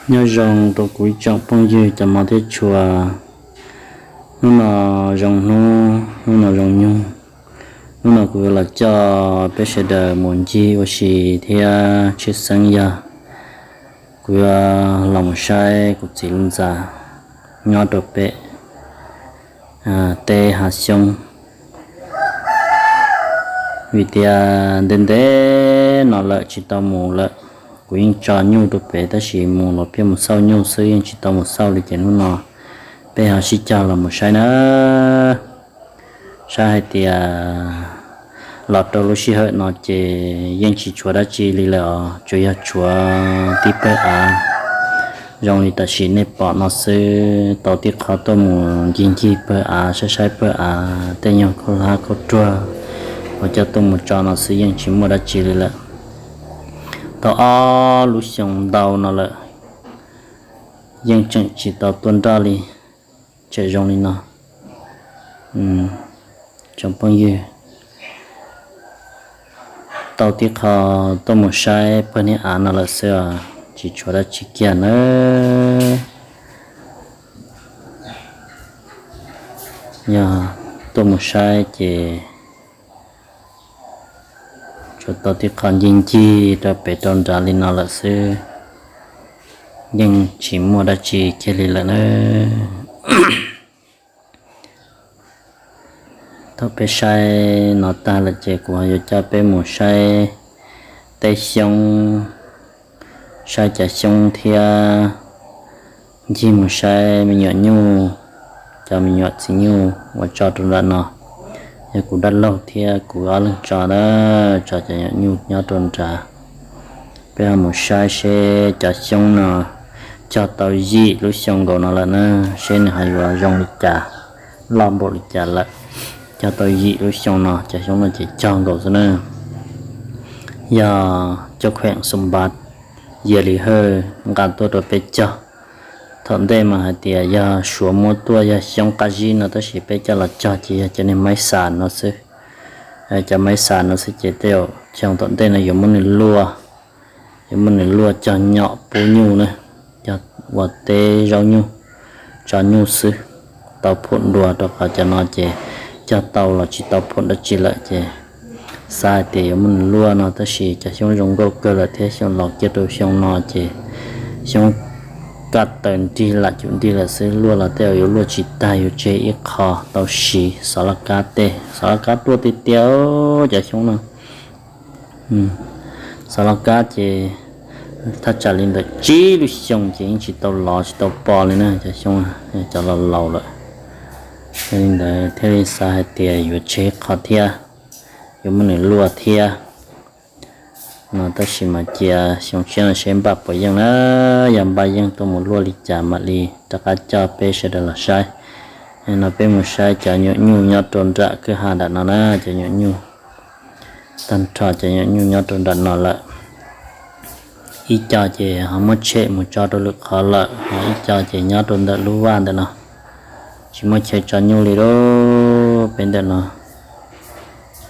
Nyob zoo rau kuv ib tsoom phooj ywg cov hmov thiab tshua. Hnub no zoo hnub, hnub no zoo nyoog. Hnub no kuv yuav los coj peb sawv daws mus ncig ua si thiab tshwj xeeb yog kuv yuav los mus saib kuv txiv lub ntxa nyob rau pem teb hav xyoob. Vim tias ntev ntev no lawm tsis tau mus lawm. Kuv yeej tso nyuj rau pem tab sis mus los pheej mus xauj nyuj xwb, yeej tsis tau mus xauj li. Ces hnub no peb ho sib cog los mus saib na, saib hais tias los rau lub sij hawm no ces yeej tsis tshuav dab tsi li lawm os, tsuas yog tshuav tib pawg av zoo li tam sim nej pom no xwb. Tau tib qho tuaj mus ncig ncig pawg av, saib saib pawg av tej nyuag khaub hlab khaub ruag uas coj tuaj mus tso no xwb, yeej tsis muaj dab tsi li lawm. Tau ob lub xyoo ntau no lawm, yeej tseem tsis tau tuaj nroj li, tseem zoo li no. Tsoom phooj ywg, tau tib qho tuaj mus saib pawg niag av no lawm xwb os, tsis tshuav dab tsi kiag nawb. Yog tuaj mus saib ces tsuas tau tib qho ncig ncig rau pem rau nrad li no lawm xwb, yeej tsis muaj dab tsi kiag li lawm nawb. Thaum peb saib no tag lawm ces kuv ho yuav coj peb mus saib teb xyoob, saib cov xyoob thiab ncig mus saib me nyuam nyuj, cov me nyuam txiv nyuj uas tso rau nram no. Yog kuv dab laug thiab kuv ob leeg tso na, tso cov nyuam nyuj nyob rau nrad. Peb ho mus saib seb cov xyoob no cog tau yim lub xyoo nkaus no lawm na, seb nws ho yuav zoo li cas, loj npaum li cas lawm. Cog tau yim lub xyoo no, cov xyoob no ces cog nkaus xwb na. Yog coj khueem xum npad, yia li hawj nqa tuaj rau peb cog. Thaum ntej mas hais tias yog suav muab tuaj yog xyoob qab zib no, tab sis peb coj los cog ces yog cov niag maib xas no xwb. Cov maib xas no xwb ces tej zaum xyoo tom ntej no yuav muab nws luaj, yuav muab nws luaj cog nyom pub nyuj na, cog ua teb zaub nyuj, tso nyuj xwb, tau phom dua, rau qhov cov no ces cog tau los tsis tau phom dab tsi lawm ces xav hais tias yuav muab nws luaj no, tab sis cov xyoob zoo nkauj kawg lawm thiab xyoo los kiag rau xyoo no ces xyoob kaj taws nrig lam cum nrig lawm xwb, luaj los tej zaum yuav luaj tsis tag, yuav tseg ib qho tau siv xov laj kab tej. Xov laj kab tuaj tiag tiag cov xyoob no. Xov laj kab ces thaj tsam li ntawm tsib lub xyoo ces yeej tsis tau lov tsis tau pom li na cov xyoob, cov laus laus lawm. Yog li ntawd thiaj li xav hais tias yuav tseg qho thiab, yuav muab nws luaj thiab no, tab sis mas cia xyoo tshiab no seb npaj puas yeej na. Yog npaj yeej tuaj mus luaj li cas mam li rov qab coj peb sawv daws los saib. No peb mus saib cov nyuam nyuj nyob rau nram kwj ha nram no na, cov nyuam nyuj, tag nrho cov nyuam nyuj nyob rau nram no lawm. Ib co ces ho muab tshem mus tso rau lwm qhov lawm, ho ib co ces nyob rau ntawm lub vaj ntawm no, tsis muaj chaw tso nyuj li lauj. Peb ntawm no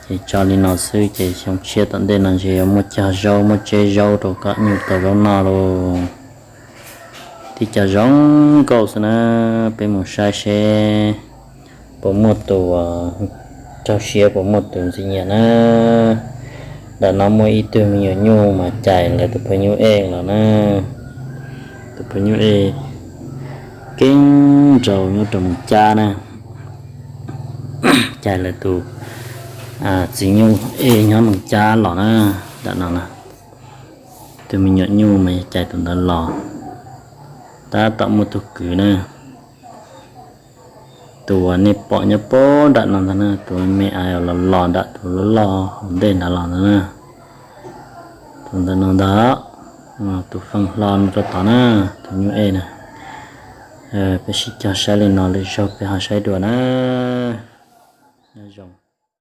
ces tso li no xwb ces xyoo tshiab tom ntej no ntshe yuav muaj cog zaub muaj tseb zaub rau kom nyuj tau zaub noj lauj. Tib co zoo nkauj xwb na, peb mus saib seb puas muaj tus raug siab, puas muaj tus ntxim nyiam na. Nram no muaj ib tug me nyuam nyuj mas cais lawv tus phaw nyuj ej los na. Tus phaw nyuj ej keeb nraus nyob rau Moos Cab na, cais lawv tus txiv nyuj ej nyob Moos Cab los na. Nram no na, tus me nyuam nyuj mas yog cais tus ntawd los. Tab tom muaj tug kwv na, tus uas nej pom nyob puag nram no ntag na, tus me me los los nram tus loj loj hauv ntej ntawd los ntag na. Tus ntawd no ntag, tus feej hlo no rau tod na, tus nyuj ej na. Peb sib cog saib li no, lwm zaug peb ho saib dua na. Nyob zoo.